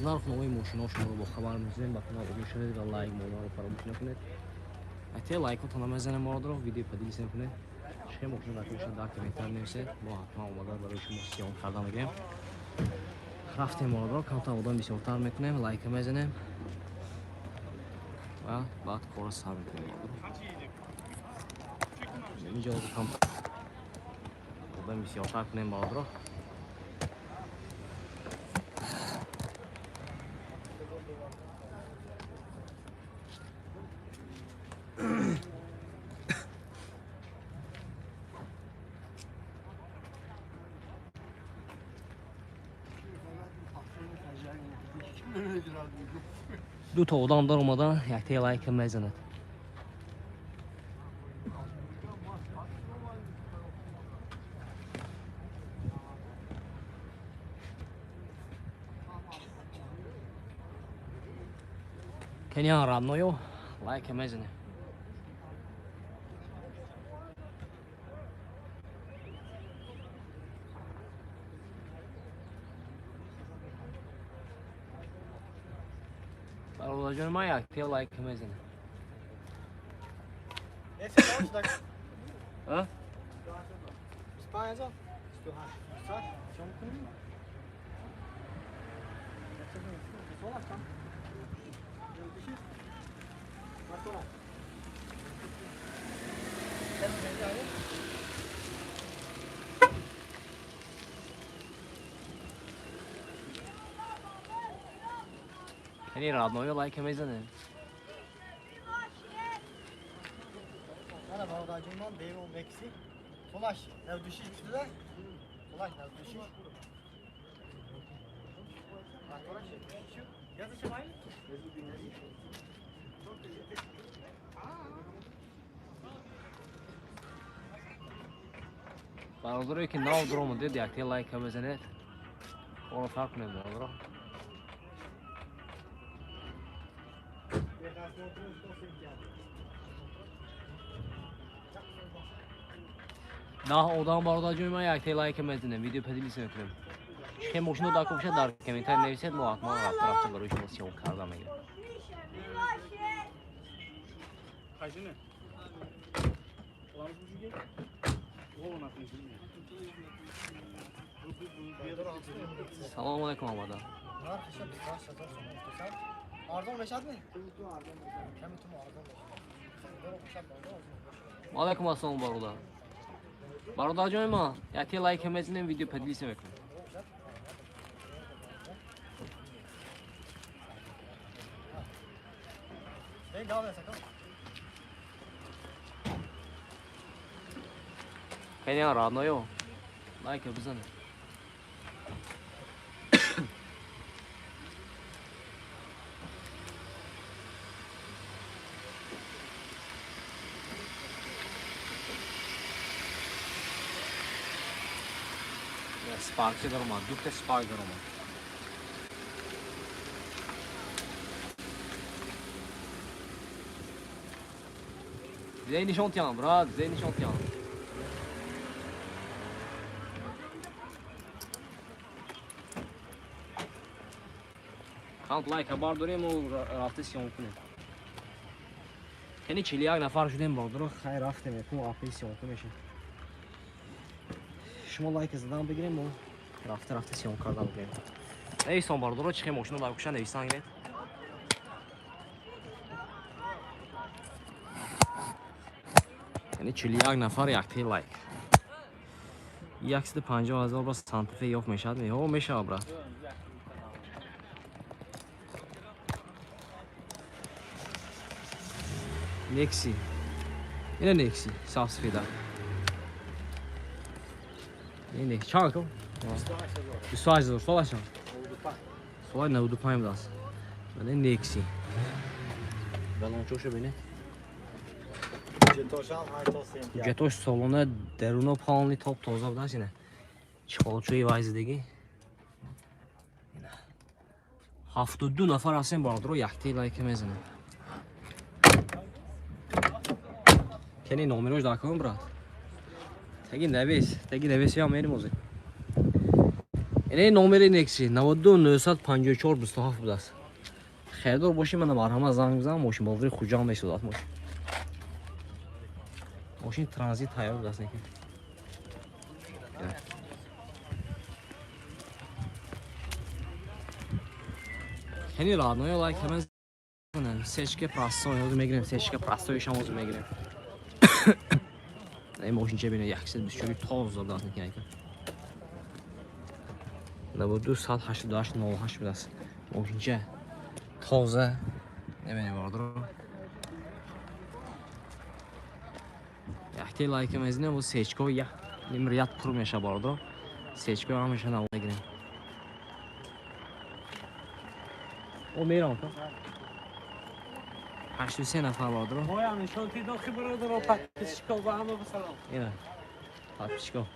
Нарх нови мошино шуморо бохабар месозем. Ба канал обуна шавед ва лайк мондаро фаромӯш накунед. Ате лайкотона мезанем, бародаро, видео поделиться накунед. Чӣ мошино дар дар комментар нависед, мо ҳатман омада барои шумо съёмка карда мегирем. Рафтем, бародаро, камтар одам бисёртар мекунем, лайка мезанем ва баъд корро сар мекунем, бародаро. Инҷо камтар одам бисёртар кунем, бародаро. Дуто одам дар омадан, яктаи лайка мезанад. Кениан роднойо, лайка мезанем. Бародарҷони ман, яктаи лайка мезанем. А? 25 000? 28. 28. Кани, роднойо, лайка мезанем. Мана, бародарҷон, ман берун мекси. Солаш 96 шуда? Солаш 96. Мотораш 76. Языча майли? Бародарое ки нав дуромадед, яктаи лайка мезанед. Корро сар кунем, бародаро. 10 одам, бародарҷони ман, яктаи лайка мезанем, видео поделиться мекунем. Чӣ мошино дар кобша, дар комментарий нависед, мо ҳатман рафта рафта барои шумо съёмка карда мегирем. Қайсини? Аламыз bu жерге? Салому алайкум, омада. Нархиша 28 ҳазор сомон гуфтасам. Арзон мешавад ми? Ками тум арзон мешавад. Харидоро бошад, бозор арзон бошад. Ваалайкум ассалом, бародар. Бародарҷони ман, яктаи лайка мезанем, видео поделиться мекунем. Эй, гав несака. Кениан роднойо, лайка бизанем. Спарки даромад, дута спарк даромад. Зей нишонтиям, брат, зей нишонтиям. Қанд лайка бардорем, рафта съёмка кунем. Яъне 41 нафар шудем, бародаро, хайр, рафтем, якум апи съёмка мешем. Шумо лайка задан бигирем, мо рафта рафта съёмка кардан бигирем. Нависон, бародаро, чӣ хел мошино дар куша, нависан гиред. Яъне 41 нафар, яктаи лайк. 150 000 ба Сантафе ёфт мешавад? Ҳо, мешавад, брат. Некси. Ина Некси, сафсафеда. Не, чанд ко? 28 ҳазор. Солаш чанд? Солай 95 будааст. Мана Некси. Балончоша бинед. Ҳуҷҷатошам ҳар то сентябр. Ҳуҷҷатош солона, даруно полный топ тоза будааст ина. Чиқолчӯи вайзидагӣ. Ина. 72 нафар ҳастем, бародаро, яктаи лайка мезанем. Кени номерош дар кун, брат. Таги навис, таги навис ям мерим озӣ. Ине номери Некси 92 954 27 будааст. Харидор бошӣ, мана марҳамат, занг бизан. Мошин бозори Хуҷанд месозад. Мошин транзит тайёр будааст. Неки хеле родной, лайк мезанем. Сечке простой ҳозир мегирем, сечке простой шам ҳозир мегирем. Ин мошинча бина, 124 тоза будааст. Неки айка 92 188 08 будааст. Мошинча тоза небинем, бародаро. Якте лайка мезанем, сечко як ним ряд пур меша, бародаро. Сечко ҳамеша наво мегирем. О, мерам ка 83 нафар, бародаро. Моя нишон ти дохи, бародаро, подписчиков ба ҳама салом. Ина подписчиков.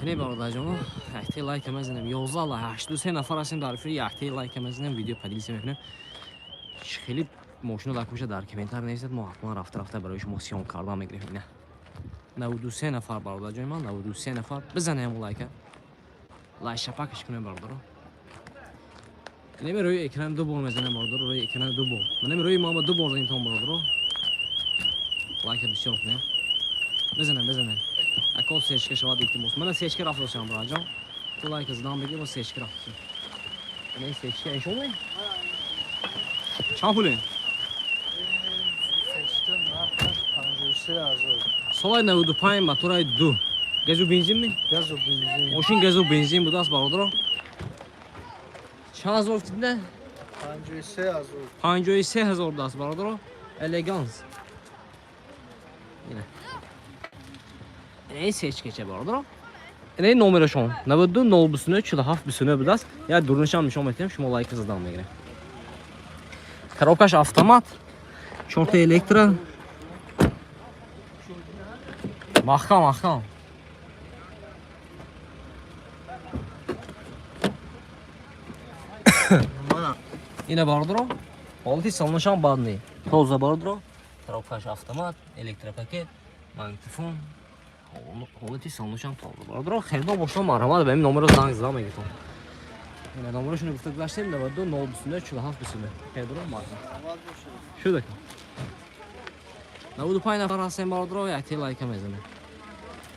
Яъне, бародарҷоно, якте лайка мезанем. 11 лайк, 83 нафар ҳастем дар эфири. Якте лайка мезанем, видео поделиться мекунем. Хеле мошино дар кӯша, дар комментар нависед, мо ҳатман рафта рафта барои шумо съём кардан мегирем. Ина 93 нафар, бародарҷони ман, 93 нафар, бизанем лайка, лайк шапакаш кунем, бародаро. Инами рӯи экран ду бор мезанем, бародаро, рӯи экран ду бор. Манами рӯи мо ду бор занем, бародаро. Лайка бисёр кунем, бизанем, бизанем. Ако сечка шавад, илтимос. Мана сечка рафтосям, бародарҷон. Ту лайка задан бигир, мо сечка рафтосем. Ина сечка эшоме? Чанд пуле? Сечка нархаш 53 000. Солай 95, моторай ду. Газу бензин ми? Газу бензин. Мошин газу бензин будааст, бародаро. Чанд ҳазор гуфтид? 53 000. 53 000 будааст, бародаро. Элеганс. Ина. Ин сечкача, бародаро. Ин номерашон 92 029 47 29 будааст. Як дурнашам нишон метиҳем, шумо лайка задан мегирем. Коробкаш автомат, чорта электро. Маҳкам, маҳкам. Ина, бародаро, ҳолати салонашам бад не. Тоза, бародаро. Коробкаш автомат, электропакет, магнитофон. Ҳолати салонашам тоза, бародаро. Харидор бошам, марҳамат, ба ин номеро занг зада мегиртон. Ина номерошонро гуфта гузаштем, 92 029 47 29. Харидоро марҳамат. Шуда. 95 нафар ҳастем, бародаро, якте лайка мезанем.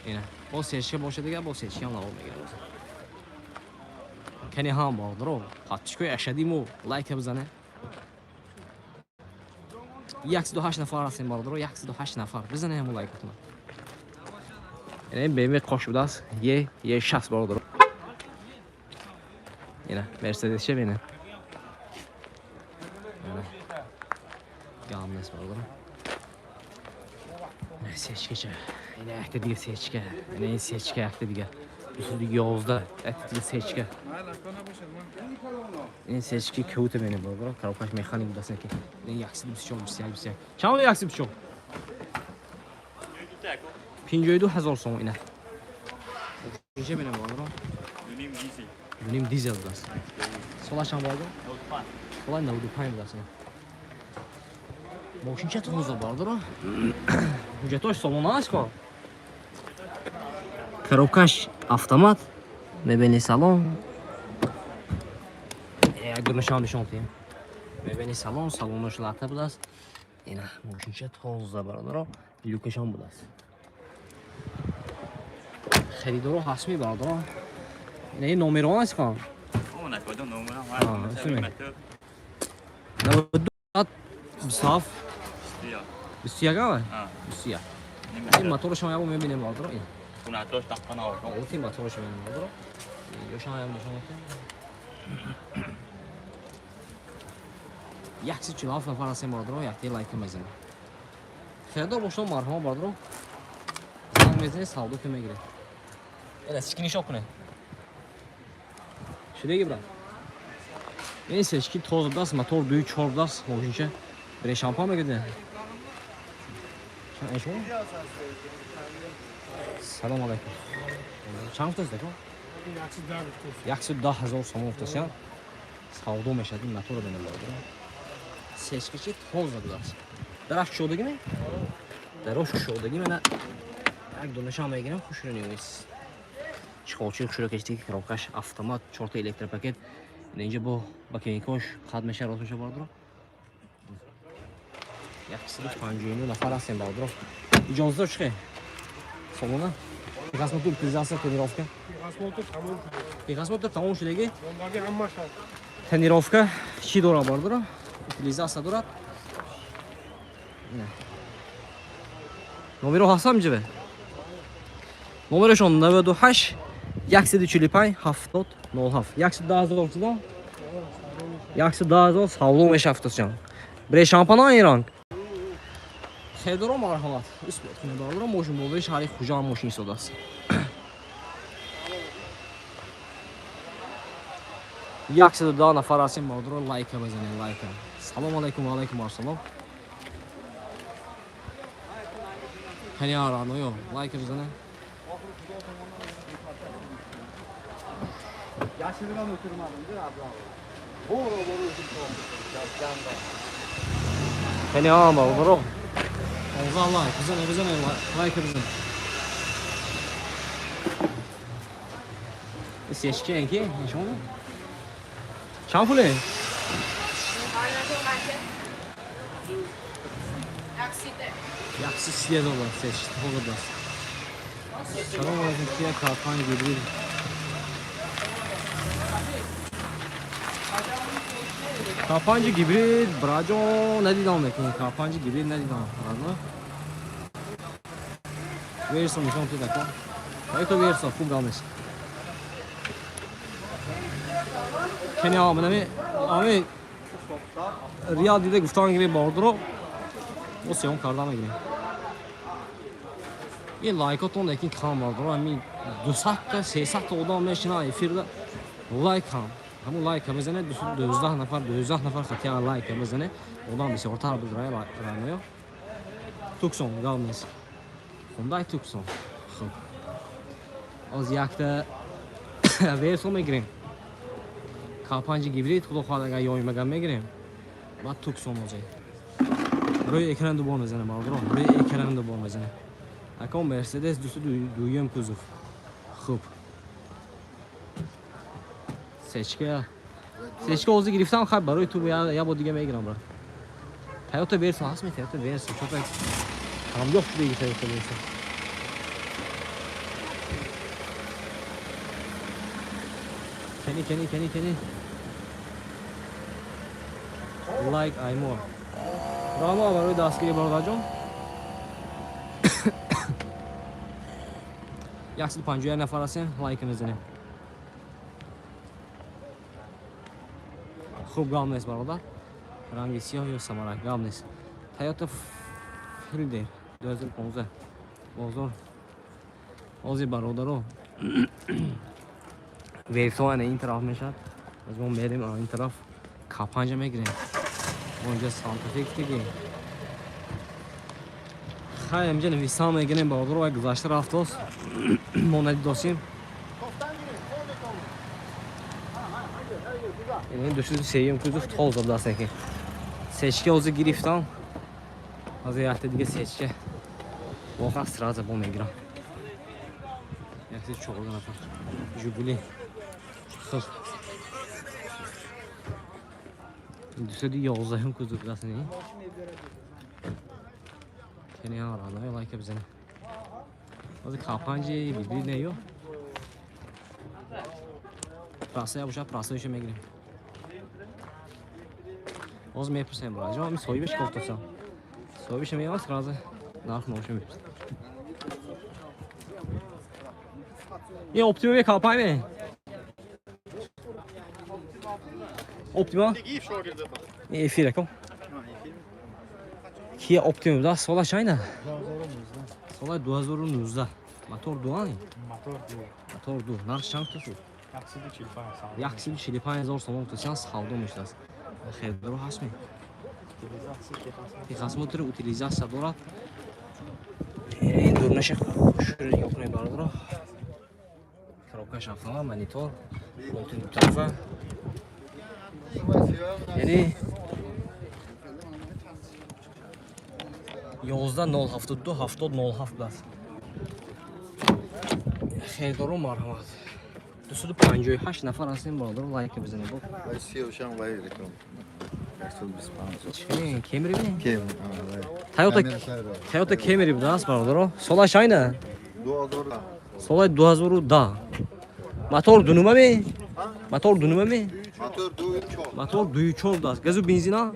Ина, бо сечка боша дига, бо сечка ҳам навор мегирем. Кани ҳам, бародаро, подписчикои ашадии мо лайка бизанем. 108 нафар ҳастем, бародаро, 108 нафар. Бизанем ҳамон лайкатона. Ина BMW қош будааст, Е, Е6, бародаро. Ина, Мерседес че бина. Ина. Гам нест, бародаро. Ина сечкача. Ина якта дига сечка. Ина ин сечка якта дига. 211 якта дига сечка. Ин сечки кӯта менем, бародаро. Коробкаш механик будааст неки. Ин 124 21 21. Чанд 124? 52 ҳазор сом ина. Инҷа бинем, бародаро. Дуним дизел будааст. Сола чанд, бародар? Сола 95 будааст. Мошинча тоза, бародаро. Ҳуҷҷатош сомона аст ко. Коробкаш автомат, мебели салон. Як дурнашам нишон диҳем. Мебели салон, салонош лата будааст. Ина мошинча тоза, бародаро. Люкашам будааст. Харидоро ҳастми, бародаро? Ина ин номерон аст ко? А, 92 27 21 ава? 21. Ин моторашам ябо мебинем, бародаро. Ин. Ҳолати моторашам мебинем, бародаро. Ёшам ям нишон медиҳем. 147 нафар ҳастем, бародаро, якте лайка мезанем. Харидор бошам, марҳамат, бародаро. Занг мезанед, савдо ки мегиред. Эла сички нишон кунед. Шудаги, брат. Ин сечки тоза будааст, мотор дуи чор будааст, мошинча. Бире шампан мегиред. Шумо? Салом алайкум. Чанд гуфтаст, ака? 110 000 сомон гуфтаст, я? Савдо мешавад, ин моторро бинем, бародаро. Сечкачи тоза будааст. Дараш кушодагӣ ме? Дарош кушодагӣ мена. Як донаша мегирам, хушро нигоҳ. Чиқолчи хушро кештики, коробкаш автомат, чорта электропакет. Инҷа бо бакеникош хат меша, рост меша, бародаро. 159 нафар ҳастем, бародаро. Иҷоза чихе? Сомона? Техосмотр, утилизация, тонировка. Техосмотр тамом шуд. Техосмотр тамом шудаги? Рондаги ҳамаш ҳаст. Тонировка чӣ дорад, бародаро? Утилизация дорад. Номеро ҳастам ҷибе? Номерошон 98 145 70 07. 110 ҳазор чида? 110 ҳазор савдо мешавад ҷан. Бре шампана ин ранг. Хедоро марҳамат. Исбот кунед, бародаро, мошин бозори шаҳри Хуҷанд мошин истодааст. 110 нафар ҳастем, бародаро, лайка бизанед, лайка. Салом алайкум, ва алайкум ассалом. Хани араноё, лайка бизанед. Хани ам, бародаро. 15 лайк, бизанед, бизанед, лайка бизанед. Сечке ки, нишон? Чанд пуле? 130 доллар сечке, даст. Салом алайкум, Kia K5 гибрид. К5 гибрид, браҷо, надидам лекин К5 гибрид надидам. Ладно. Версо нишон туда ка. Это версо хуб гамес. Кени ами ами Риал дида гуфтан гире бардро. Мо сеюм карда мегирем. Ин лайкотон лекин кам, бардро, ами 200 та 300 та одам мешина эфирда, лайк кам. Ҳамун лайка мезанед, 12 нафар, 12 нафар хатия лайка мезанед, одам бисёртар буд райноё. Туксон гап нест. Хундай Туксон. Хуб. Оз якта версо мегирем. К5 гибрид, худо хоҳад, агар ёимаган мегирем. Баъд Туксон озе. Рӯи экран дубор мезанем, бародаро, рӯи экран дубор мезанем. Акон Мерседес 202 кузов. Хуб. Сечка. Сечка озӣ гирифтам, хай барои ту я бор дига мегирам, брат. Toyota Verso ҳаст ми Toyota Verso? Чота камёб шудаги Toyota Verso. Кени, кени, кени, кени. Лайк аймор. Рама барои дастгирӣ, бародарҷон. 151 нафар ҳастем, лайка мезанем. Хуб, гап нест, бародар. Ранги сиёҳ ё самара, гап нест. Toyota Fielder 2015. Бозор. Ози, бародаро. Версо ана ин тараф мешавад. Аз мо мерем ин тараф К5 мегирем. Мо инҷа Санта Фе диги. Хай, инҷа нависан мегирем, бародаро, вай гузашта рафтост. Мо надидосем. Ин 203 кузов тоза даст ки. Сечке озӣ гирифтам. Ҳозир якта дига сечке. Воқеан сразу бо мегирам. 114 нафар. Жигули. Хуб. 211 кузов даст не? Кени ҳа лайка бизанем. Ҳозир К5 гибрид не ё? Прасая бошад, прасаиша мегирем. Ҳозир мепурсем, браҷон, ами соҳибаш кофтасам. Соҳибаша меём, сразу нарх номаша мепурсем. Ин Оптима ме К5 ме? Оптима? Ин эфир аком. Kia Optima да, сола чайна? 2019. Сола 2019. Мотор 2 ани? Мотор 2. Мотор 2. Нарх чанд шуд? 145. 145 ҳазор сомон тусян савдо мешудааст. Хелдаро ҳаст ми? Техосмотр, утилизация дорад. Ин дурнаша хушро нигоҳ кунед, бародаро. Коробкаш автомат, монитор, пулти дутарафа. Яъне 11 072 70 07 будааст. Хелдоро марҳамат. 258 нафар ҳастем, бародаро, лайк бизанед. Вай сиёшам вай реклам. 125. Чӣ Кемри би? Кем? Toyota Toyota Camry будааст, бародаро. Солаш айна? 2000. Солаи 2010. Мотор дунума ми? Мотор дунума ми? Мотор 2.4. Мотор 2.4 будааст. Газу бензина?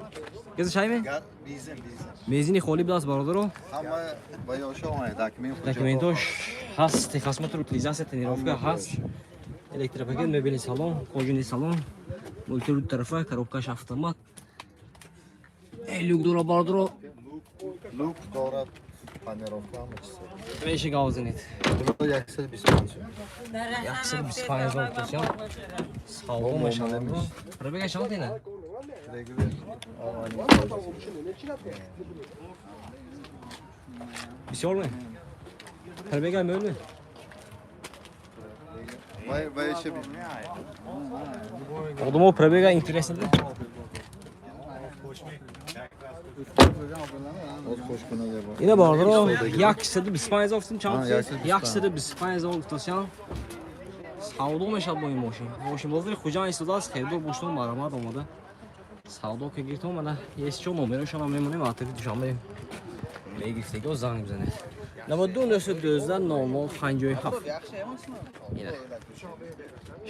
Газу чай ми? Бензин, бензин. Бензини холӣ будааст, бародаро. Ҳама ва ёша омад документ. Документош ҳаст, техосмотр, утилизация, тонировка ҳаст. Электропакет, мебели салон, кожаный салон, мультируль тарафа, коробкаш автомат. Люк дора, бародаро. Люк дорад, панировка ҳама чиз. Меши гавзинит. 125. 125 ҳазор тушам. Савдо мешавад. Пробега чанд ина? Регулер. Бисёр ме? Пробега мӯл ме? Вай вай ше Одамо пробега интересно да? Оз хош кунад бо. Ина бародаро 125 ҳазор футим чанд? 125. 125 ҳазор футосян. Савдо мешавад бо ин мошин. Мошин бозори Хуҷанд истодааст, хелдор боштон марҳамат омада. Савдо ки гиртон мана есчо номерошонам мемонем, атафи Душанбе мегирифтегиҳо занг бизанед. 92 912 00 57. Ина.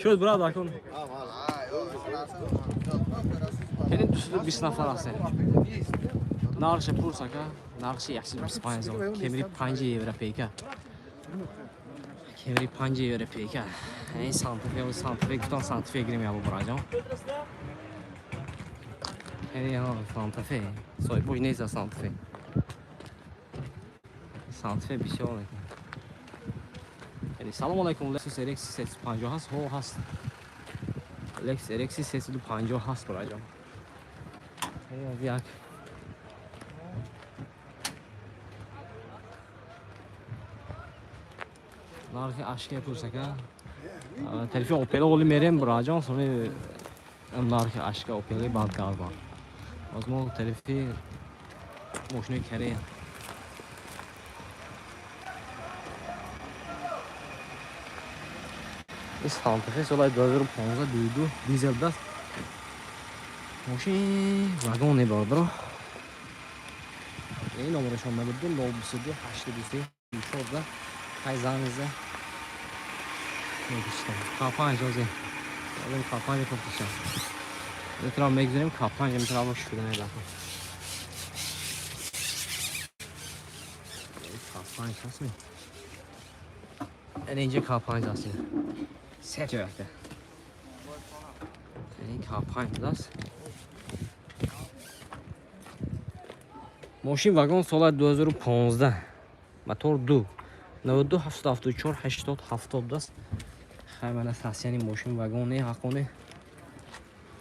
Шуд брат акун. Хеле 220 нафар ҳастем. Нархша пурс ака, нархши 125 ҳазор. Кемри 5 европейка. Кемри 5 европейка. Ин Санта-Фе, Санта-Фе гуфтан Санта-Фе гирем ябо бораҷон. Хеле ҳа Санта-Фе. Соҳибош нест аз Санта-Фе. Санта-Фе бисёр мекунад. Хеле салом алайкум, Lexus RX 350 ҳаст? Ҳо ҳаст. Lexus RX 350 ҳаст бораҷон. Хеле як нархи ашке пурсака. Телефон Opel оли мерем бораҷон, сони нархи ашка Opel банд кардан. Аз мо телефи мошинои Корея. Ин Санта-Фе соли 2015 22 дизел даст. Мошин вагон бародаро. Ин номерашон 92 022 83 14 хай занг зад. Мегӯстам. К5 ози. Алин К5 кофташам. Метавонам мегузарем К5 метавонам шуда медафам. К5 ҳаст ми? Ин инҷа К5 ҳаст. Се ҷоякта. Ин К5 аст. Мошин вагон соли 2015. Мотор 2. 92 774 80 70 аст. Хай мана сасияни мошин вагоне ҳақоне.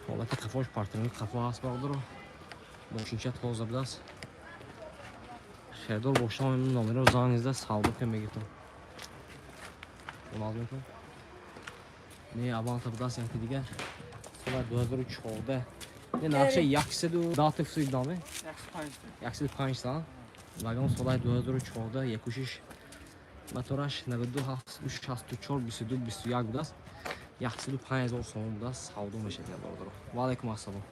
Ҳолати қафош партони қафо ҳаст бародаро. Мошинча тоза будааст. Хелдор бошам номеро занг зада савдо ки мегиртам. Оназ мекун. Не аванта будааст яки дигар. Соли 2014. Не нақша 110 фуси даме? 105 та. Вагон соли 2014 якушиш мотораш 92 764 22 21 будааст. 105 ҳазор сомон будааст. Савдо мешавад бародаро. Ва алайкум ассалом.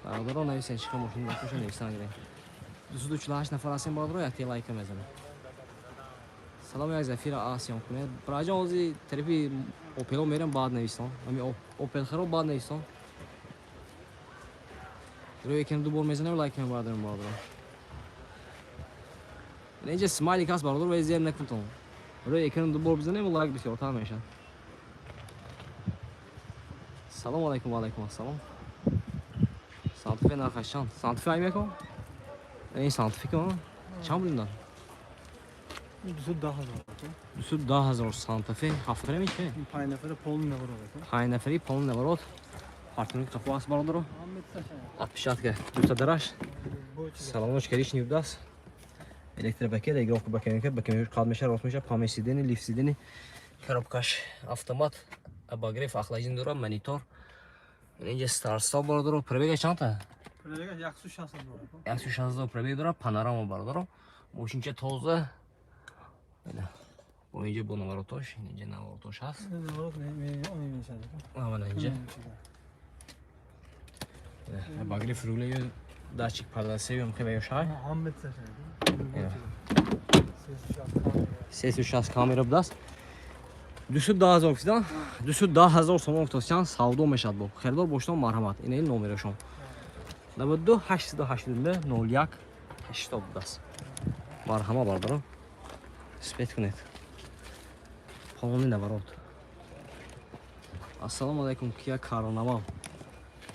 Бародаро нависен чӣ мошин накуша нависан гирем. 248 нафар ҳастем бародаро, якте лайка мезанем. Салом як Зафира Асиён кунед. Бараҷон ози тарафи Опело мерам баъд нависон. Ами Опел харо баъд нависон. Рӯи якем ду бор мезанем лайк мебардарем бародаро. Инҷа смайлик ҳаст бародаро, вай зер накунтон. Рӯи экран ду бор бизанем лайк бисёртар мешавад. Салом алайкум, ва алайкум ассалом. Санта-Фе нархаш чанд? Санта-Фе ай мекун? Ин Санта-Фе кун? Чанд пул дод? 210 ҳазор. 210 ҳазор Санта-Фе ҳафт нафаре мечи? 5 нафаре полный наворот. 5 нафари полный наворот. Партнер қафо аст бародаро. Отпечатка дута дараш. Салоноч коричневый будааст. Электропакет, игровка бакемика, бакемика қад меша, рост меша, память сидени, лифт сидени, коробкаш автомат, обогрев, охлаждение дора, монитор. Инҷа старт-стоп бародаро, пробега чандта? Пробега 160 ҳазор. 160 ҳазор пробег дора, панорама бародаро. Мошинча тоза. Бо инҷа бо наворотош, инҷа наворотош ҳаст. Мана инҷа. Багриф руле датчик парда сеюм хебе ёшай. 360 камера будаст. 210 000 гуфтидан, 210 000 сомон гуфтосиян, савдо мешавад бо. Харидор бошдон, марҳамат. Ина ин номерашон. 92 882 01 80 будаст. Марҳамат, бародарон. Успеть кунед. Полный наворот. Ассалому алайкум, Kia Carnival.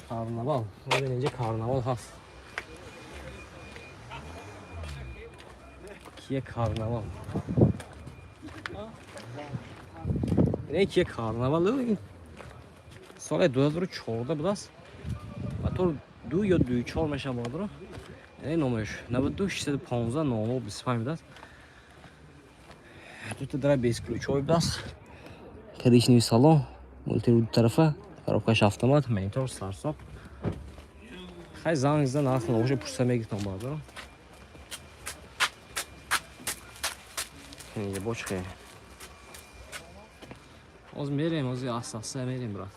Карнавал. Бибин, инҷа карнавал ҳаст. Kia Carnival. Ин Kia Carnival ин соли 2014 будааст. Мотор 2 ё 2.4 мешавад, бародарон. Ин номерш 92 615 00 25 будааст. Дута дара бесключовый будааст. Коричневый салон, мультируль ду тарафа, коробкаш автомат, монитор старт-стоп. Хай, занг зада, нарх уже пурса мегиртам, бародарон. Инҷа бочхе. Оз мерем, ози аста мерем, брат.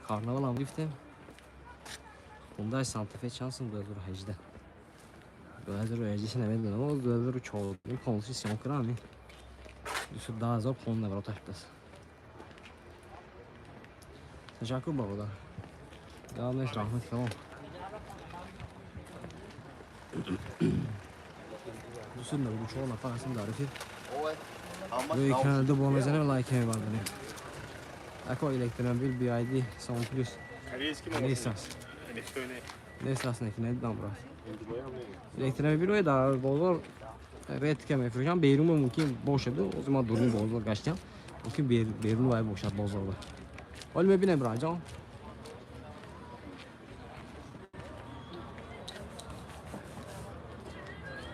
Карнавал ҳам гирифтем. Хундай Санта-Фе чанд сум? 2018. 2018 намедонам, оз 2014 полностью съёмка кардам. 210 000 полный навороташ будааст. Ташаккур, бародар. Главное, раҳмат калом. 294 нафар ҳастем дар эфир. Рӯи экрана ду бор мезанем, лайк мебардорем. Ако, электромобил BYD Song Plus. Нест аст. Нест аст, не, надидам, брат. Электромобилҳои дар бозор редко мефурӯшанд, берун мумкин бошад. Ҳозир ман дуруни бозор гаштам. Мумкин берун вай бошад бозорда. Ҳоли мебинем, братҷон.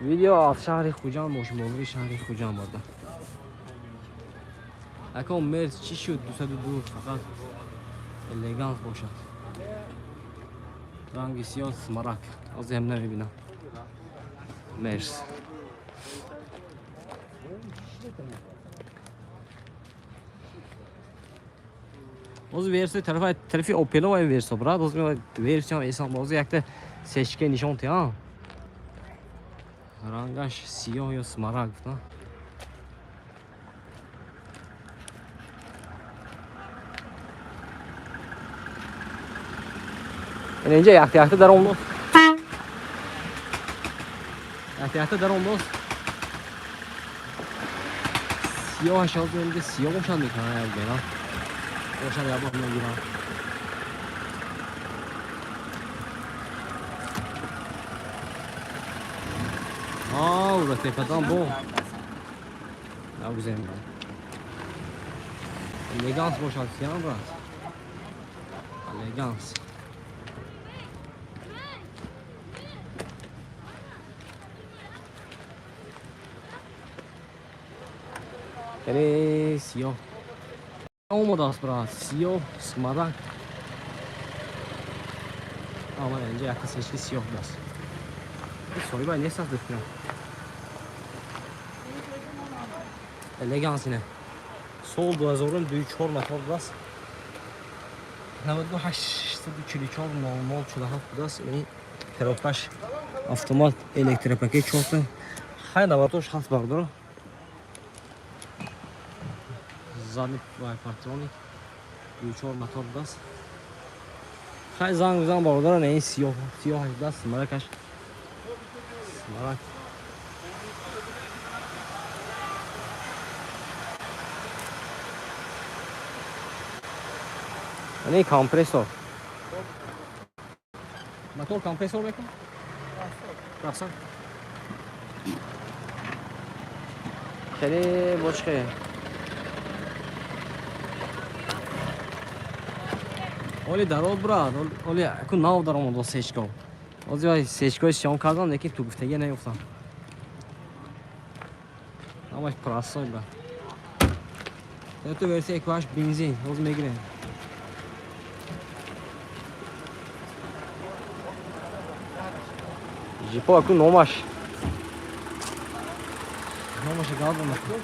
Видео аз шаҳри Хуҷанд, мошинбозори шаҳри Хуҷанд буда. Ако, Мерс чӣ шуд? 202, фақат элеганс бошад. Ранги сиёҳ, смарагд. Ҳозир ҳам намебинам. Мерс. Ҳозир версияи тарафи тарафи Опело вай версия, брат. Ҳозир версиям эсан, ҳозир якта сечка нишон тиҳам. Рангаш сиёҳ ё смарагд гуфтам. Инҷа якта якта даромдост. Якта якта даромдост. Сиёҳаш ҳозир инҷа сиёҳ бошад, мекунам як бера. Бошад, як бор мегирам. Ав, тепадан бо. Нагузем. Элеганс бошад, сиям, брат. Элеганс. Яъне сиёҳ. Омодааст, брат. Сиёҳ, смарагд. Ама инҷа якта сечки сиёҳ будааст. Соҳиба нест аст, бификрам. Элеганс ине. Сол 2000, 2.4 мотор будааст. 92 844 00 47 будааст. Яъне коробкаш автомат, электропакет чорта. Хай, наворотош ҳаст, бародаро. Задний парктроник, 2.4 мотор будааст. Хай, занг бизан, бародаро, не, ин сиёҳ, сиёҳаш будааст, смарагдаш. Смарагд. Яъне компрессор. Мотор компрессор мекун? Рафсан. Хеле бочхе. Оли дарод, брат, оли аку нав даромад сечко. Ҳозир вай сечкои сиём кардам, лекин ту гуфтагия наёфтам. Ҳамаш простой, брат. Ту версия экваш бензин, ҳозир мегирем. Жипо аку номаш. Номаша гап накун.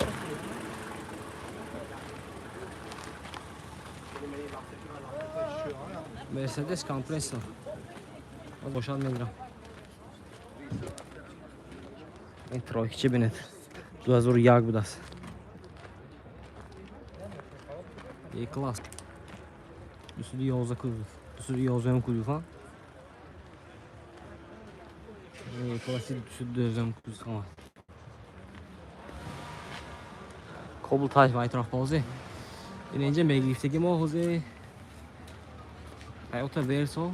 Мерседес компрессор. Бошад мегирам. Ин тройкчи бинед. 2001 будааст. Е класс. 211 кузов. 211 кузов, а? Е класси 212 кузов ҳама. Кобул тайф айтроф бозӣ. Ин инҷа мегирифтаги мо ҳозир Toyota Verso.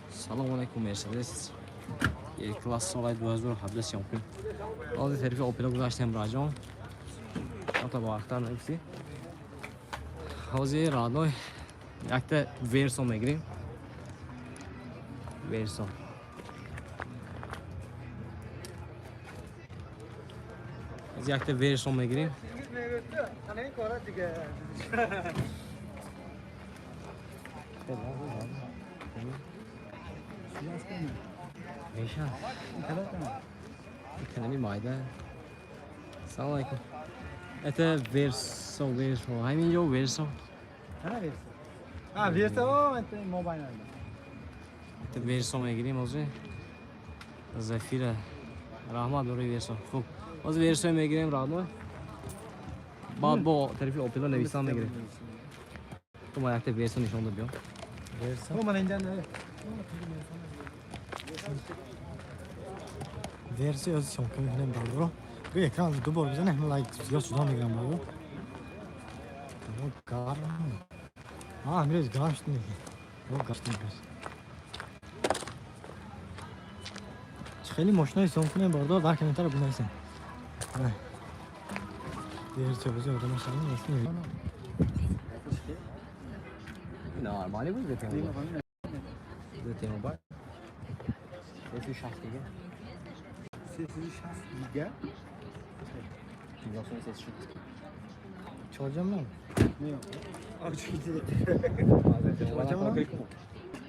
Салом алайкум, Mercedes. Е класс соли 2017 съёмка. Ҳозир тарафи Opel гузаштем, браҷон. Ата бо вақтар нагуфтӣ. Ҳозир родной якта Verso мегирем. Verso. Ҳозир якта Verso мегирем. Меша. Канами майда. Салом алайкум. Это Verso, Verso. Ҳамин ҷо Verso. А, Версо, это мобайл. Это Verso мегирем ҳозир. Зафира. Раҳмат барои Verso. Хуб. Ҳозир Verso мегирем родной. Баъд бо тарафи Opel нависан мегирем. Ту ма якта Verso нишон дод биё. Версо. Ман инҷа не. Версо ёз съёмка мекунем бародаро. Рӯи экран ду бор бизанем, лайк зиёд шуда мегирам бародаро. О, гарм. А, амирез гарм шуд меги. О, гарм шуд меги. Хеле мошинаи съёмка кунем бародаро, дар комментарио бинависем. Версо бизем одама шавем, нест. Нормально буд ZT Mobile. ZT Mobile. 360 дига. 360 дига? 58 360. Чорҷам нам? Не.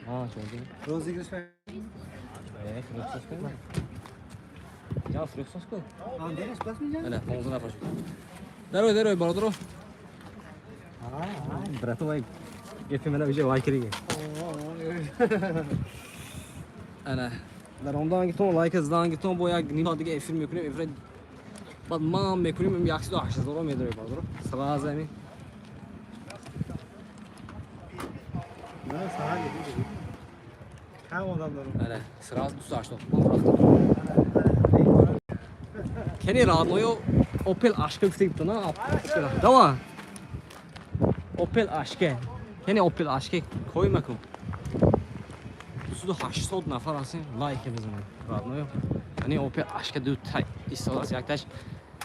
А, чорҷам. Розыгрыш. Э, фруксос кун. Я фруксос кун. Андераш пас меҷан? Ана, 15 нафар шуд. Дарой, дарой, бародаро. Брату вай гапи мана уже лайк дига. Ана, дар омадангитон лайк задангитон бо як ним соат дига эфир мекунем, эфир баъд ман мекунем 108 ҳазор медорем бародаро. Сразу ҳамин. Не, сара гиди. Кам одам дорам. Ана, сразу 280. Ман рафтам. Кени родною Opel Ашка гуфта на? Opel. Давай. Opel Ашка. Кени Opel Ашка кой макун. 280 нафар ҳастем, лайк бизанем. Родною. Яъне Opel Ашка ду та истодааст, якташ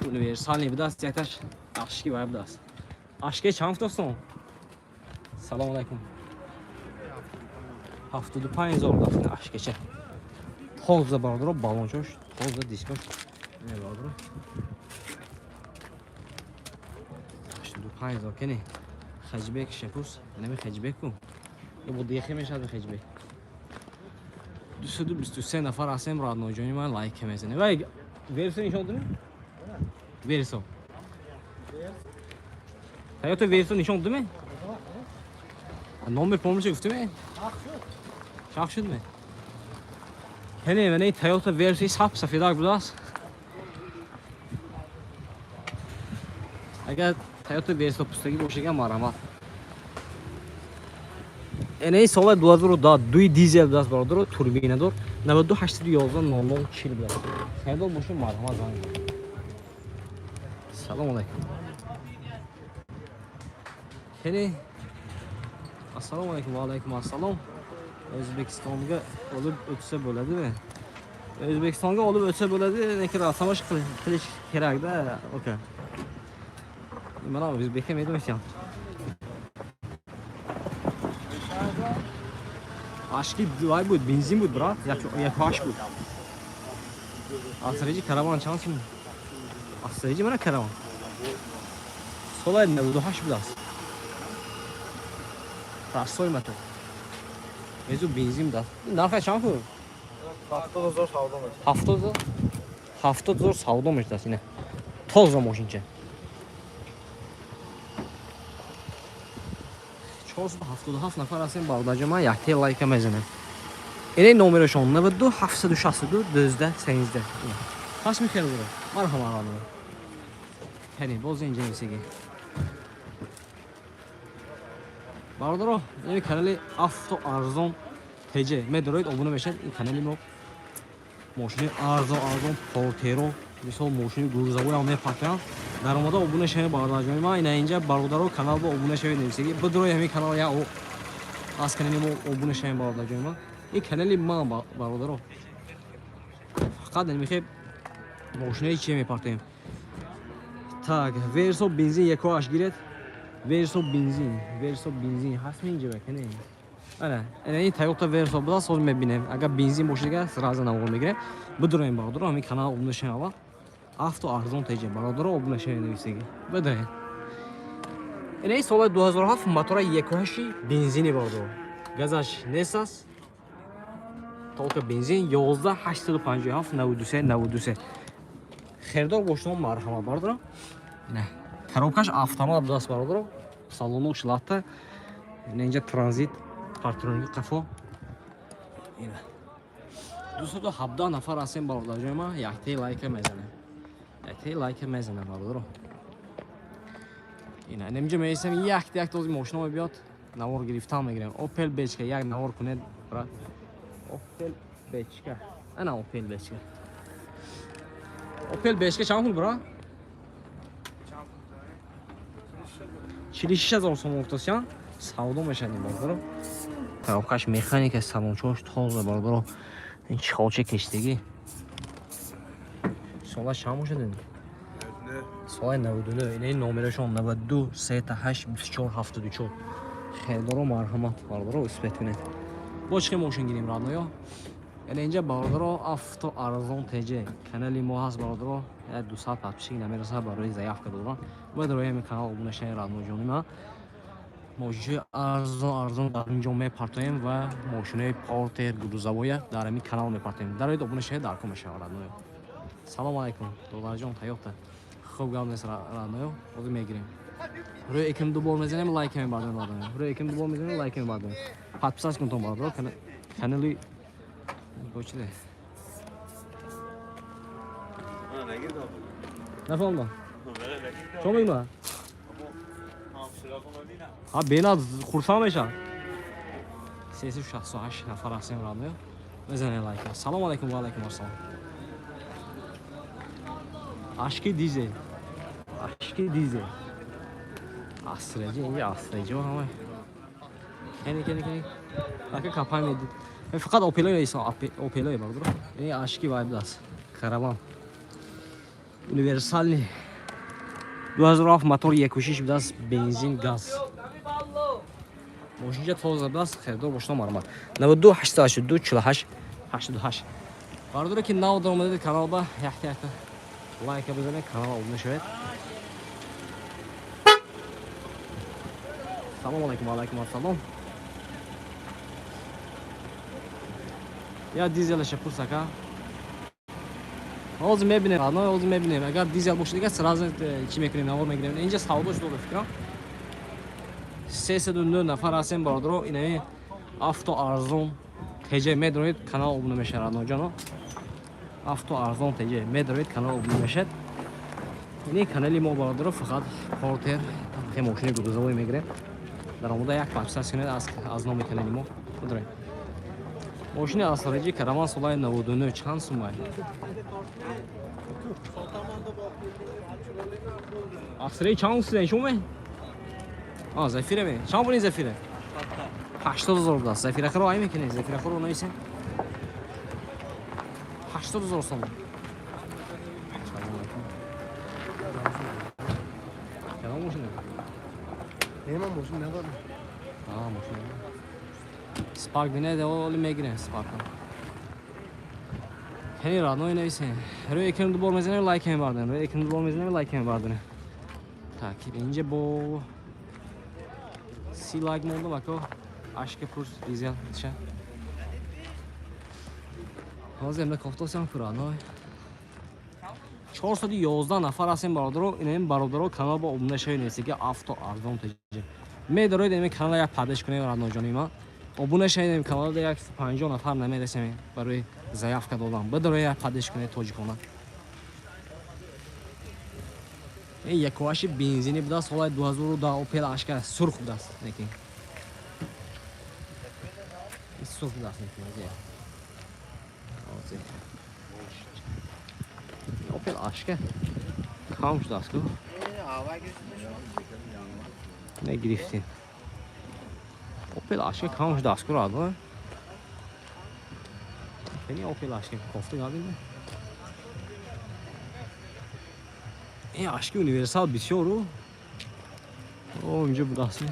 универсальный будааст, якташ Ашки вай будааст. Ашке чанд футостон? Салом алайкум. 75 ҳазор дафтин Ашкеча. Тоза бародаро, балончош, тоза дискош. Не бародаро. 85 ҳазор кени. Хаҷбек шепус, нами хаҷбек ку. Е бо дехе мешад хаҷбек. 223 нафар ҳастем родноҷони ман лайк мезанем. Вай Версо нишон додем? Версо. Toyota Verso нишон додем? Номер помнишь гуфтем? Шах шуд ме? Кени мана Toyota Verso сап сафедак будааст. Агар Toyota Verso пустагӣ бошаган марҳамат. Энаи соли 2002 дуи дизел будааст бародаро, турбинадор 92 811 00 40 будааст. Харидор бошед марҳамат занг занед. Салом алайкум. Кени Ассалому алайкум ва алайкум ассалом. O'zbekistonga olib o'tsa bo'ladimi? O'zbekistonga olib o'tsa bo'ladi, lekin rasamash qilish kerakda, aka. Mana o'zbekka medonsam. Ашки вай буд, бензин буд, брат, як ҳашт буд. Асриҷи караван чанд сум? Асриҷи мана караван. Соли 98 будааст. Расой мато. Мезу бензин будааст. Нархаш чанд буд? 70 ҳазор савдо мешавад. 70 ҳазор? 70 000 савдо мешудааст. Ина тоза мошинча. 477 нафар ҳастем, бародарҷон, ман якте лайка мезанем. Ина номерашон 92 762 12 13. Пас михел буро. Марҳама ҳама. Ҳани боз инҷа нисеги. Бародаро, ин канали Авто Арзон ТЖ медороид, обуна мешавед. Ин канали мо мошини арзон арзон, портеро, мисол мошини грузовой ҳам мепартоям. Даромада обуна шавед, бародарҷони ман. Ина инҷа бародаро канал бо обуна шавед нависеги. Бидрои ҳамин канал я аз канали мо обуна шавед, бародарҷони ман. Ин канали ман, бародаро. Фақат мехоҳем мошинаи чие мепартоем. Так, Версо бензин 1.8 гиред. Версо бензин, Версо бензин ҳаст инҷа бакане. Ана, ана ин Toyota Verso буда, соз мебинем. Агар бензин бошад дигар сразу навор мегирем. Бидроем, бародаро, ҳамин канал обуна шавед аввал. Авто Арзон ТЖ, бародаро, обуна шавед нависеги. Бидроем. Ина ин соли 2007 мотора 1.8 бензини, бародаро. Газаш нест аст. Только бензин 11 857 93 93. Хердор бошед, марҳамат, бародаро. Ина коробкаш автомат будааст, бародаро. Салонош латта. Ина инҷа транзит, парктроники қафо. Ина 217 нафар ҳастем, бародарҷони ман, яктаи лайка мезанем. Яктаи лайка мезанем, бародаро. Ина инҷа меистем, якта якта ози мошино мебиёд, навор гирифтан мегирем. Opel Бечка як навор кунед, брат. Opel Бечка. Ана Opel Бечка. Opel Бечка чанд пул, брат? 46 000 сомон гуфтасян, савдо мешавад ин, бародаро. Коробкаш механика, салончош тоза, бародаро. Ин чехолча кештагӣ. Сола чанд бошад ин? Соли 99. Ина ин номерашон 92 38 24 74. Хелдоро марҳамат, бародаро, успеть кунед. Бо чӣ мошин гирем, родноё? Яъне инҷа, бародаро, Авто Арзон ТЖ канали мо ҳаст, бародаро. 200 подписчик намерасад барои заявка додан. Бояд рои ҳамин канал обуна шавед, родноҷони ман. Мошинҳои арзон арзон дар инҷо мепартоем ва мошинои портер, грузовоя дар ҳамин канал мепартоем. Дароид, обуна шавед, даркор мешавад, родноё. Салом алайкум, додарҷон, Тойота. Хуб, гап нест, родноё, ҳозир мегирем. Рӯи экран ду бор мезанем, лайк мебардорем, родноё. Рӯи экран ду бор мезанем, лайк мебардорем. Подписаться кунтон, бародаро, канали бо чиде? Нафаҳмидам. Чо мегӯ? Ҳа, бенад хурсанд мешавад. 368 нафар ҳастем, родноё. Мезанем лайка. Салом алайкум, ва алайкум ассалом. Ашки дизел. Ашки дизел. Астреҷи, инҷа астреҷи ҳама. Кени, кени, кени. Ака капай медид. Фақат Опелой иса, Опелой, бародаро. Ин ашки вай будааст. Караван. Универсальный. 2007 мотор 1.6 будааст, бензин, газ. Мошинча тоза будааст, харидор бошад, марҳамат. 92 882 48 88. Бародаро, ки нав даромадед канал ба, якта якта лайка бизанед, канал обуна шавед. Салом алайкум, ва алайкум ассалом. Я дизелаша пурс, ака. Ҳозир мебинем, родной, ҳозир мебинем. Агар дизел бошад дигар сразу чӣ мекунем, навор мегирем. Инҷа савдо шуда, фикрам. 309 нафар ҳастем, бародаро. Инами Авто Арзон ТЖ медроид, канал обуна мешавад, родноҷоно. Авто Арзон ТЖ медроид, канал обуна мешавад. Ини канали мо, бародаро, фақат портер, мошини грузовой мегирем. Даромада як подписаться кунед аз номи канали мо. Бидроед. Мошини асраҷи Караван солаи 99 чанд сумай? Асраи чанд сумай шуме? А, Зафира ме. Чанд пули Зафира? 80 000 будааст. Зафирахоро ай мекунед? Зафирахоро нависем. 80 000 сомон. Салом алайкум. Кадом мошина? Не, ман мошин надорам. А, мошина. Спарк бинед, оли мегирем Спарка. Хеле родной нависем. Рӯи экран ду бор мезанем, лайк мебардорем. Рӯи экран ду бор мезанем, лайк мебардорем. Так, инҷа бо 30 лайк мондам, ако. Ашка пурс дизел ша. Ҳозир эмда кофтосям ку, родной. 411 нафар ҳастем бародаро. Ин бародаро канал ба обуна шавед, несиги авто арзон теҷ. Медароед ин канал як падеш кунед радноҷони ма. Обуна шавед ин канал 150 нафар намерасем барои заявка додан. Бадароед як падеш кунед тоҷикона. Ин якоаши бензини буда соли 2010 Opel Ashka сурх будааст, лекин. Ин сурх будааст, лекин. Озӣ. Opel Ashka кам шудааст ку? Не гирифтем. Opel Ashka кам шудааст ку радо? Бени Opel Ashka кофта гадим. Ин Ashka универсал бисёру. О, инҷо будааст.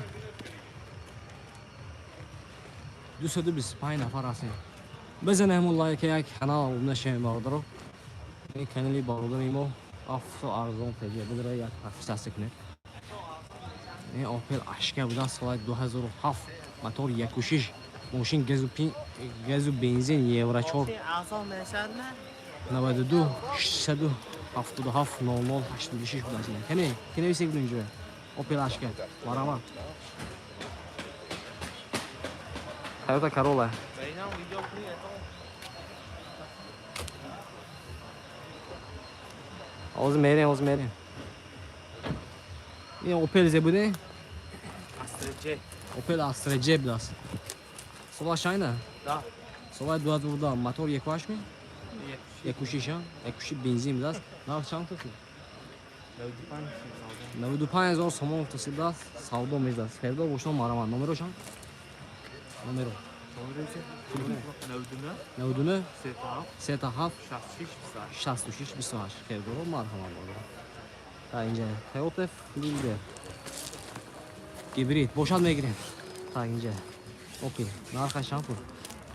225 нафар ҳастем. Бизанем лайк як канал обуна шавем бародаро. Ин канали бародари мо авто арзон теҷ бидра як подписаться кунед. Ин Opel Ashka буда соли 2007 мотор 1.6 мошин газу бензин Евро 4 92 677 00 86 буда. Кане кане висек инҷо Opel Ashka марама. Toyota Corolla. Ҳозир мерем, ҳозир мерем. Ин Opel зе буде? Astra J. Opel Astra J будааст. Сола шайна? Да. Сола 2010 мотор 1.8 ми? 1.6 1.6 бензин будааст. Нарх чанд тӯси? 95 000 сомон тӯси будааст. Савдо мешудааст. Фердо бошно мараман. Номеро чанд? Номеро. 99 37 66 28. Хелдоро марҳамат бародаро. Та инҷа Toyota Fielder гибрид бошад мегирем. Та инҷа Opel нархаш чанд пул?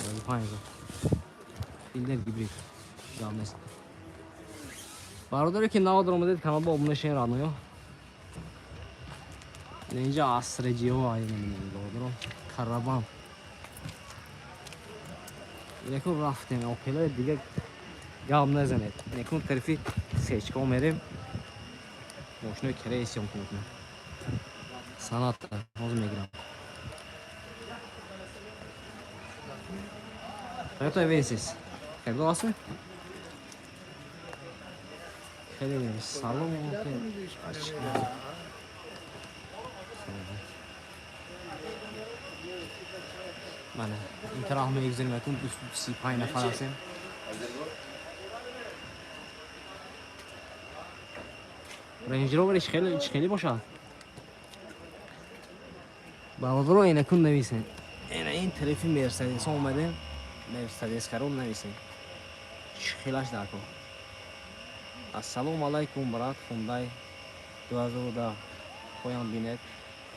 95 000. Fielder гибрид гап нест. Бародаре ки нав даромадед канал ба обуна шавед радноё. Инҷа Astra J-ҳо ай бародаро. Караван. Инакун рафтем Opel-ҳои дига гап назанед. Инакун тарафи сечка мерем. Мошинои кераи съёмка мекунем. Саната ҳозир мегирам. Toyota Avensis. Хело аст? Хеле салом ачка. Мана ин тараф мегузарем акун 235 нафар ҳастем. Range Rover хеле хеле бошад. Бародаро инакун нависем. Ина ин тарафи Мерседес омадем. Мерседес карон нависем. Хелаш даркор. Ассалому алайкум брат, Hyundai 2010 поён бинед.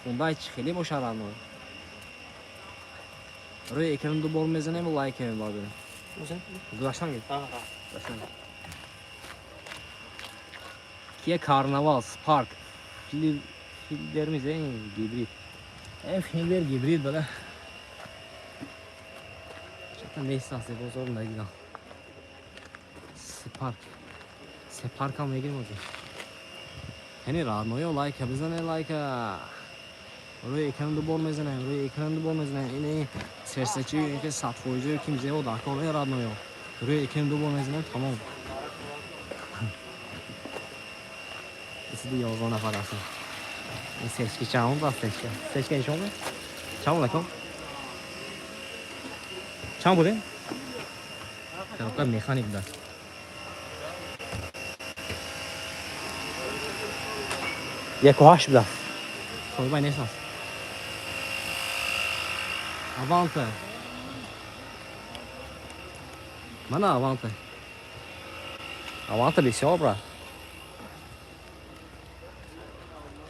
Hyundai чӣ хеле бошад ано. Рӯи экран ду бор мезанем лайк мебардорем. Гузаштан гир. Гузаштан. Kia Carnival Spark. Fillerimiz en gibrid. En filler gibrid böyle. Zaten neyse aslında bozorun da gidelim. Spark. Spark almaya gireyim hocam. Hani radnoyo like bizane like. Рӯи экран ду бор мезанем, рӯи экран ду бор мезанем. Ин серсачи ки 100% ким зео дар кор радноё. Рӯи экран ду бор мезанем, тамом. 11 нафар ҳастем. Ин сечки чанд аст сечка? Сечка нишон бед. Чанд алайкум? Чанд будем? Коробка механик будааст. 1.8 будааст. Соҳибай нест аст. Аванта. Мана Аванта. Аванта бисёр брат.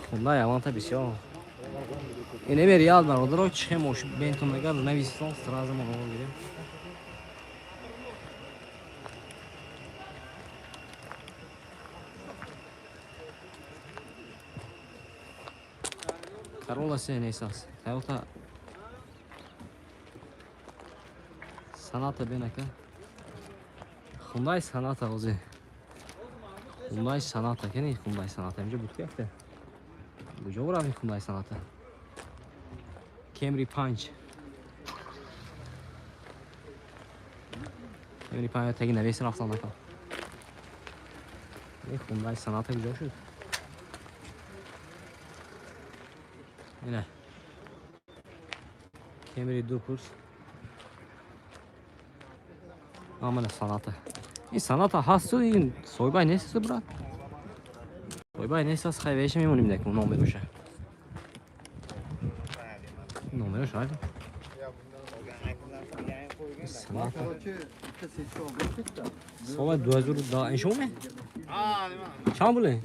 Хундай Аванта бисёр. Инеме реал бародаро чӣ мошин бентон агар нависитон сразу мо гирем. Corolla се нест аст. Toyota Sonata бенака. Hyundai Sonata ҳозир. Хундай Соната, кени Хундай Соната инҷо буд якта. Куҷо рафт Хундай Соната? Кемри 5. Кемри 5 таги навес рафтан нака. Ин Хундай Соната куҷо шуд? Ина. Кемри 2 пурс. Амана Соната. Ин Соната ҳасту ин соҳибай нест брат? Соҳибай нест аст, хай веша мемонем дек номероша. Номерош ай. Соната. Сола 2010 ин шумо ме? Чанд пуле?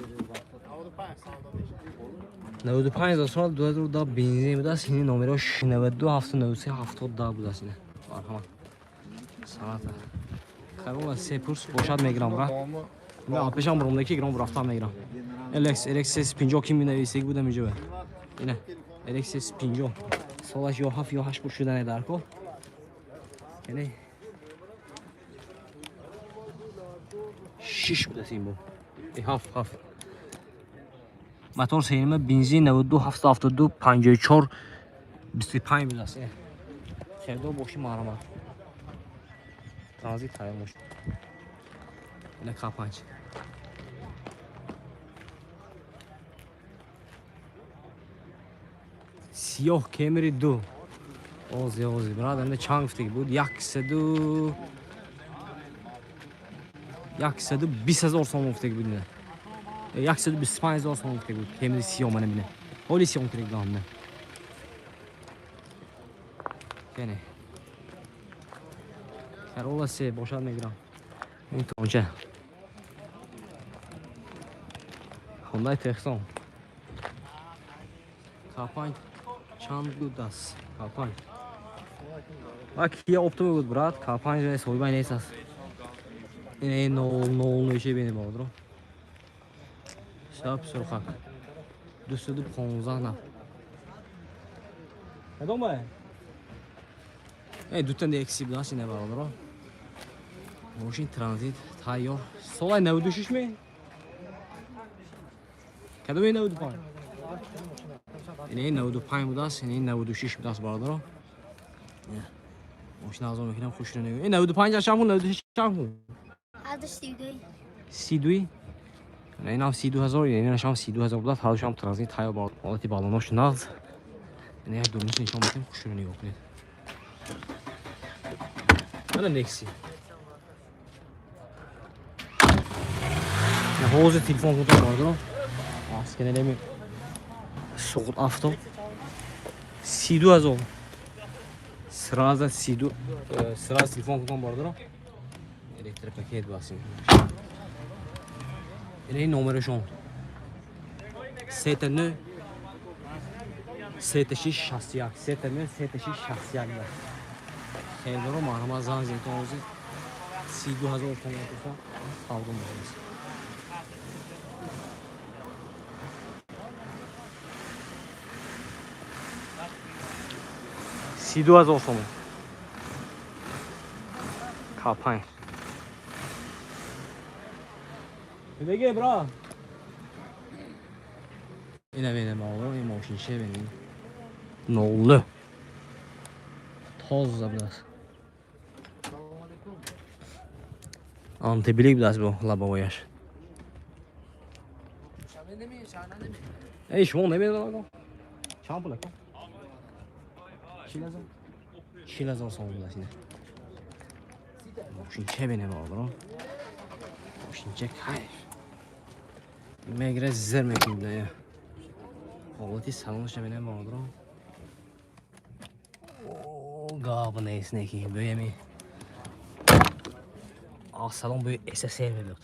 95 сол 2010 бензин будааст, ин номерош 92 793 70 будааст ина. Марҳамат. Соната. Харола се пурс бошад мегирам брат. Ма пешам бурумдаки гирам рафтам мегирам. LX LX 50 ким менависег будам инҷо. Ина LX 50 солаш ё 7 ё 8 пур шудане дар ко. Яъне 6 будааст ин бо. 7 7. Мотор сеюма бензин 92 772 54 25 будааст. Хелдо боши марҳамат. Транзит тайёр мошин. Ина К5. Сиёҳ Кемри 2. Ози ози брат, анда чанд гуфтаги буд? 120 ҳазор сомон гуфтаги буд ина. 125 ҳазор сомон гуфтаги буд. Кемри сиёҳ мана бина. Ҳоли сиёҳ кирик ҳамна. Кене. Карола 3 бошад мегирам. Ин тонча. Хондай Техсон. К5 чанд буд аст? К5. Ва Kia Optima буд брат, К5 соҳибай нест аст. Ин 0 0 неше бинем бародаро. Шаб сурхак. 215 наф. Кадом бай? Дута Nexi будааст ина бародаро. Мошин транзит тайёр. Солай 96 ме? Кадоме 95? Ин 95 будааст, ин 96 будааст бародаро. Мошин аз он мекунам хушро нигоҳ. Ин 95 чанд пул, 96 чанд пул? 32. 32? Инам 32 ҳазор, инашам 32 ҳазор будааст, ҳардушам транзит тайёр бар. Ҳолати балонош нағз. Ин як дурниш нишон медиҳем, хушро нигоҳ кунед. Мана Nexi. Ҳозир телефон кунтон бародаро. Аскенелеми Суғд авто. 32 ҳазор. Сразу 32 сразу телефон кунтон бародаро. Электропакет басим. Ин номерашон. 39 36 61 39 36 61. Хелдоро марҳамат занг зинтон ҳозир 32 ҳазор сомон туфон савдо мекунем. 32 ҳазор сомон. К5. Беге бра. Ина бинем оғо, ин мошинча бинем. 09. Тоза будааст. Антиблик будааст бо лабовояш. Эй, шумо намедонам. Чанд пул ака? 40 ҳазор? 40 ҳазор сомон будааст ина. Мошинча бинем оғо. Мошинча кайф. Мегира зир мекунем. Ҳолати салонаш бинем бародаро. Гап нест неки бӯями. Салон бӯи СССР мебиёд.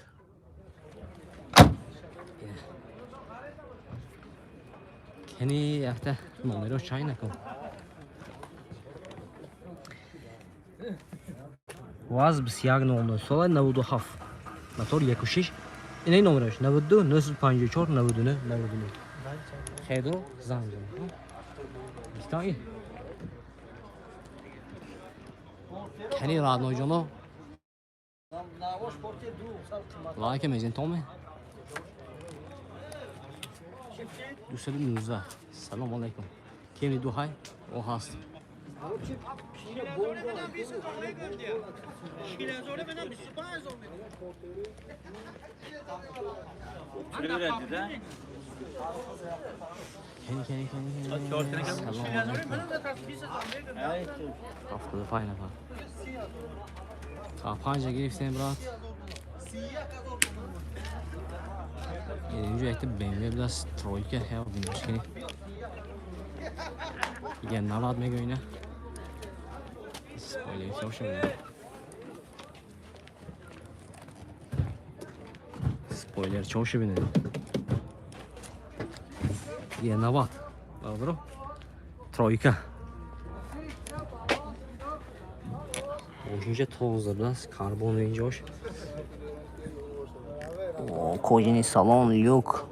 Кени якта номеро чай накун. ВАЗ 21 00 сола 97. Мотор 1.6. Ина номераш 92 954 99 99. Хедо занг занам. Бистан. Кени родной ҷоно. Лайка мезен томе. 219. Салом алейкум. Кемри ду ҳай? О ҳаст. Кени, кени, кени, кени. Салом алейкум. 75 нафар. Та панҷа гирифтем, брат. Инҷо якта BMW будааст, тройка, ҳя бинаш кини. Ига 90 мегӯ ина. Спойлер чоша бина. Спойлер чоша бина. Ига 90. Бародаро. Тройка. Мошинча тоза будааст, карбон инҷош. Кожаный салон, люк,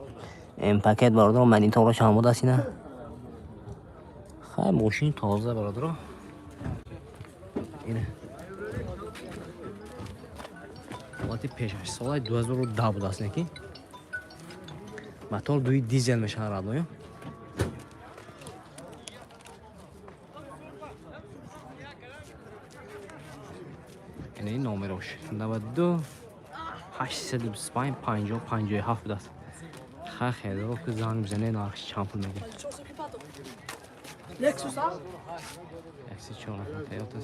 М-пакет, бародаро, монитораш ҳам будааст ина. Хай, мошин тоза, бародаро. Ина. Ҳолати пешаш соли 2010 будааст, лекин. Мотор дуи дизел мешавад, родной. Ина ин номерош 92 825 50 57 будааст. Ха, хело ки занг бизане, нархш чанд пул мегирад. 104 нафар Toyota.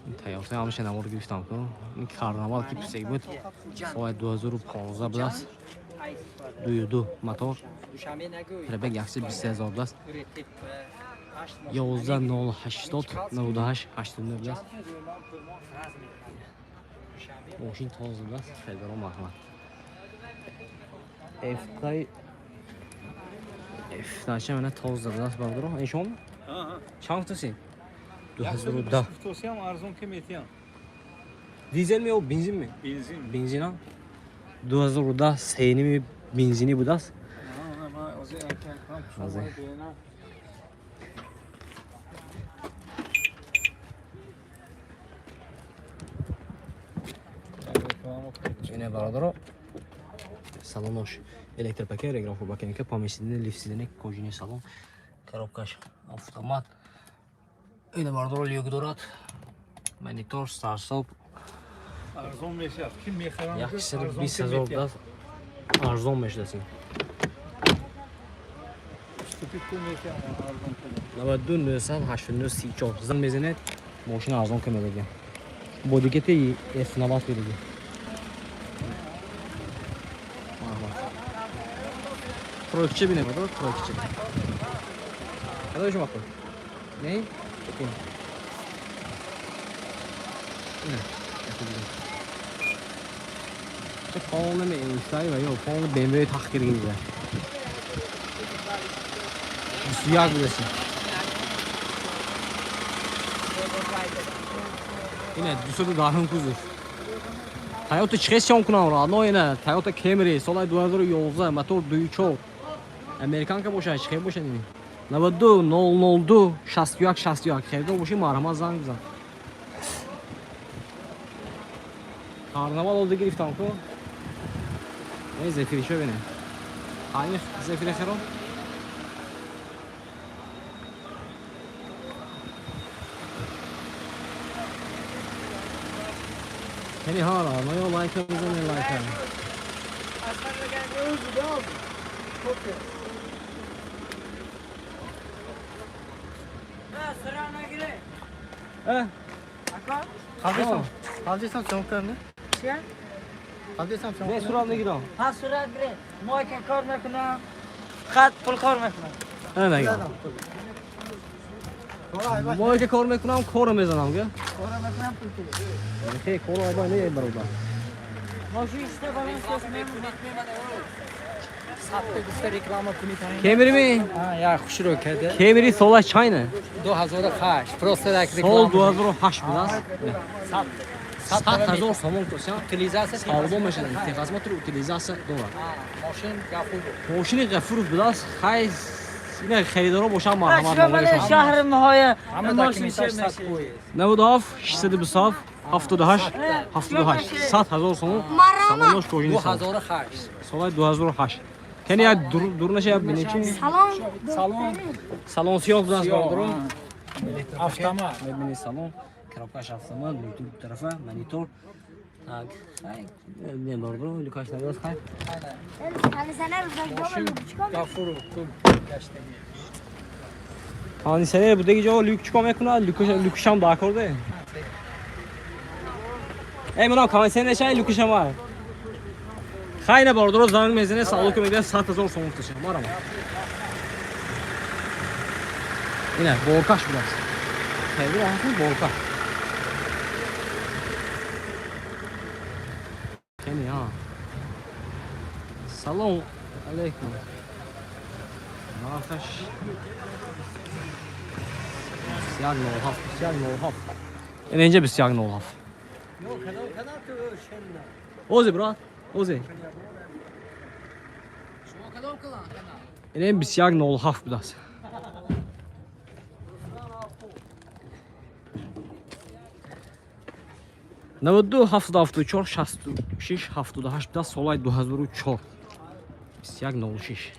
Ин Toyota ҳамаша навор гирифтам ку. Ин Карнавал ки писек буд, соли 2015 будааст. 2.2 мотор. Пробег 120 ҳазор будааст. 11 080 98 89 будааст. Мошин тоза будааст, хелдаро марҳамат. FK F мана тоза будааст, бародаро. Ин шумо? Чанд гуфтаси? 2010. Гуфтосиам, арзон ки метиям. Дизел ми ё бензин ми? Бензин. Бензина. 2010 сеними бензинӣ будааст. Азе. Ине, бародаро, салонош электропакет, регулировка, память сиденья, лифт сиденья, кожаный салон, коробкаш автомат. Ине, бародаро, люк дорад, монитор, старт-стоп. Арзон мешавад. Ки мехарам? 120 000 будааст, арзон мешудааст ин. Уступи ку метиям арзон кунем. 92 989 34 занг мезанед, мошина арзон ка медодем. Бо дигати F90 медодем. Марҳамат. Тройкча бинем, бародаро, тройкча. Кадои шумо хуб? Не? Окей. Ина, яхе бинем. Ча полный Einstein ва ё полный BMW тах киргинҷа. 21 будаси. Ина 210 кузов. Toyota чихе сём кунам, родной? Ина Toyota Camry соли 2011, мотор 2.4. Американка бошад, чихе бошад ин? 92 002 61 61. Харидор бошӣ, марҳамат, занг бизан. Карнавал олди гирифтам ку. Не зефиришо бинем. Айн зефире херо. Хеле ҳа, родной, лайка бизанед, лайка. Э? Қабдисам, қабдисам съёмка не? Қабдисам съёмка. Не, сурат мегирам. ها صورت گیره ما که کار میکنم خط پول کار میکنم. Э, мегам. Мо ки кор мекунам, корро мезанам, га? کار میکنم پول پول. Хе, корро айба не, бародар. ماشین شده با من سوس میمونه. Кемри ми? Я хушрӯ када. Кемри сола чайна? 2008 просто як Сол реклама. 2008 будааст. 100 000 сомон косян. Утилизация. Савдо мешавад. Техосмотр, утилизация дорад. Мошин Гафуров. Мошини Ғафуров будааст. Хай, ина харидоро бошанд, марҳамат, شما номерашон. شهر مهای ҳама ماشین документаш چه сад میشه фоиз. 97 627 78 78 100 000 сомон. Салонош кожини салон. 2008. Соли 2008. Кани як дур наша, як бинем чи. Салон. Салон. Салон сиёҳ будааст, бародаро. Автомат. Мебини, салон, коробкаш автомат, блютуз тарафа, монитор. Так, хай, мебинем, бародаро, люкаш набудааст, хай. Мошин Гафуров кул гаштагӣ. Кондиционер будаги ҷо люк чикор мекунад? Люкушам дакорде. Эй, манам кондиционер шай, люкушам ай. Хай, на бародаро, занг мезане, савдо ки мегӯяд, 100 000 сомон фташа. Марама. Ина, боркаш будааст. Хеле ҳаст боркаш. Кени, ҳа. Салом алейкум. Нархаш 21,07, 21,07. Ина инҷа 21,07. Ози, брат, ози. Ина 21,07 будааст. 92 774 66 78 будааст, солаи 2004. 21,06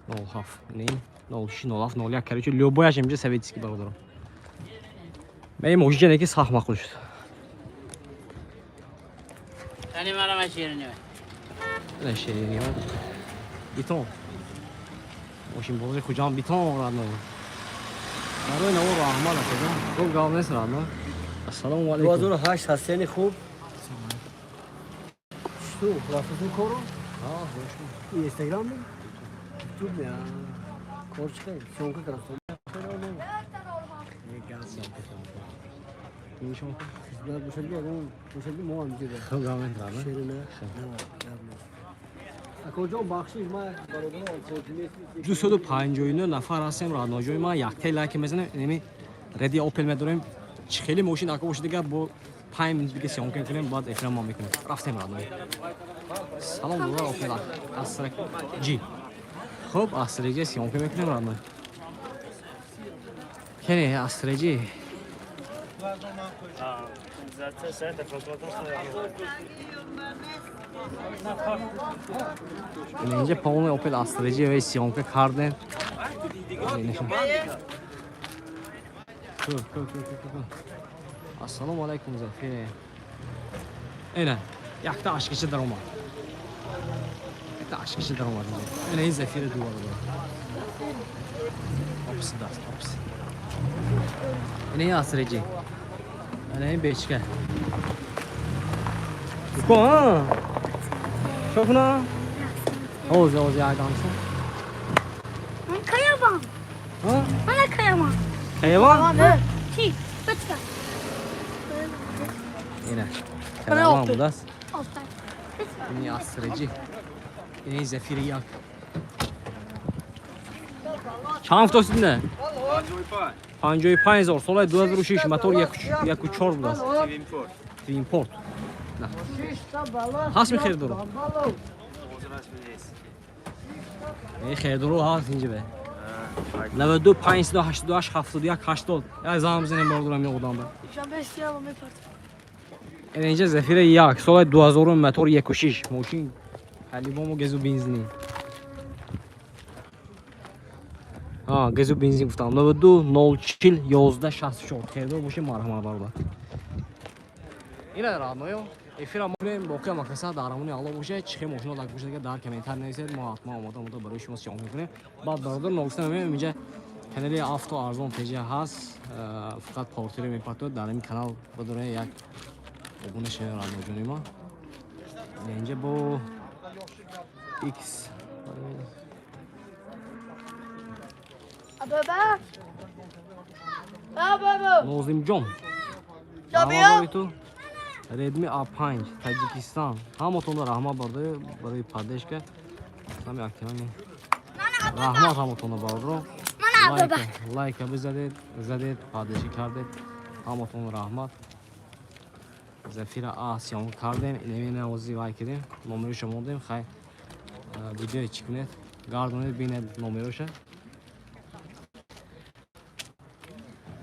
07, не, 06 07 01, короче, любояш инҷа советский, бародаро. Мен ин мошинча ки сахт маъқул шуд. Яъне манам ширини. Ина ширини битон. Мошинбозии Хуҷанд битон, родной. Барои наво раҳмат, акаҷон. Хуб, гап нест, родной. Ассалому алайкум. 2008 ҳастени хуб. Что, рафту кору? Инстаграм не? Ютуб не? Кор чӣ хел? Съёмка кардам. Хизмат бошад, ягон бошад, мо ҳам ҷида. Хуб, гап нест, родной. Ширина. Гап нест. Акоҷон, бахшиш, ман бародарам. 259 нафар ҳастем, роднойҷои ман. Яктаи лайки мезанем. Инами реди Опел медорем. Чӣ хеле мошин ака бошад, дигар бо 5 минут дига съёмка мекунем, баъд эфира мо мекунем. Рафтем, родной. Салом додор, Опел Астра Ҷи. Хуб, Астра Ҷи съёмка мекунем, родной. Кене Астра Ҷи. Инҷа полный Opel Astra G ва съёмка кардем. Ку, ку, ку, ку, ку. Ассалому алайкум, Зафире. Ина, якта ашкича даромад. Якта ашкича даромад. Ина ин Зафире ду бародар. Опс даст, опс. Ина ин Astra G. Ина ин бечка. Ку, а? Чокна? Ози, ози, айдамсың. Kayamam. Ha? Bana kayamam. Хейван? Чи, бачка. Ина. Караван будааст. Oltay. Ини Астра Ҷи. Ини Зафири як. Чанд футосид не? 55 000, соли 2006, мотор 1,4 будааст. Твинпорт. На. Ҳаст ми хердоро? Э, хердоро ҳаст инҷа бе. 92 588 71 80. Я занг бизанем, бародарам, ё одам бе. Ин инҷа Зафира як, соли 2000, мотор 1,6. Мошин по-любому газу бензини. А, газу бензин гуфтам. 92 04 11 64. Хердор боше, марҳамат, бародар. Ина, роднойо, эфира мекунем, боқӣ макаса дар амони Аллоҳ боше. Чӣ хел мошино дар бошад, дар комментар нависед, мо ҳатман омода омода барои шумо съёмка мекунем. Баъд, бародар, ногуфта намеем, инҷа канали Авто Арзон ТЖ ҳаст, фақат портиро мепартояд. Дар ин канал бидоред, як обуна шавед, роднойҷони мо. Инҷа бо X Baba. Baba. Нозимҷон. Ҷобиё. Ту Redmi A5, Таҷикистон. Ҳаматонро раҳмат, бародари, барои поддержка. Сами активани. Раҳмат ҳаматонро, бародаро. Baba. Лайка бизадед, задед, поддержка кардед. Ҳаматонро раҳмат. Зафира А съёмка кардем, инамина ози вай кардем, номероша мондем, хай видео чӣ кунед, гардонед, бинед номероша.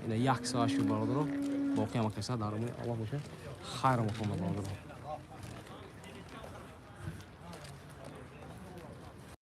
Ина як соат шуд, бародаро. Боқи ҳама каса дар умури Аллоҳ бошад. Хайр мухомад, бародаро.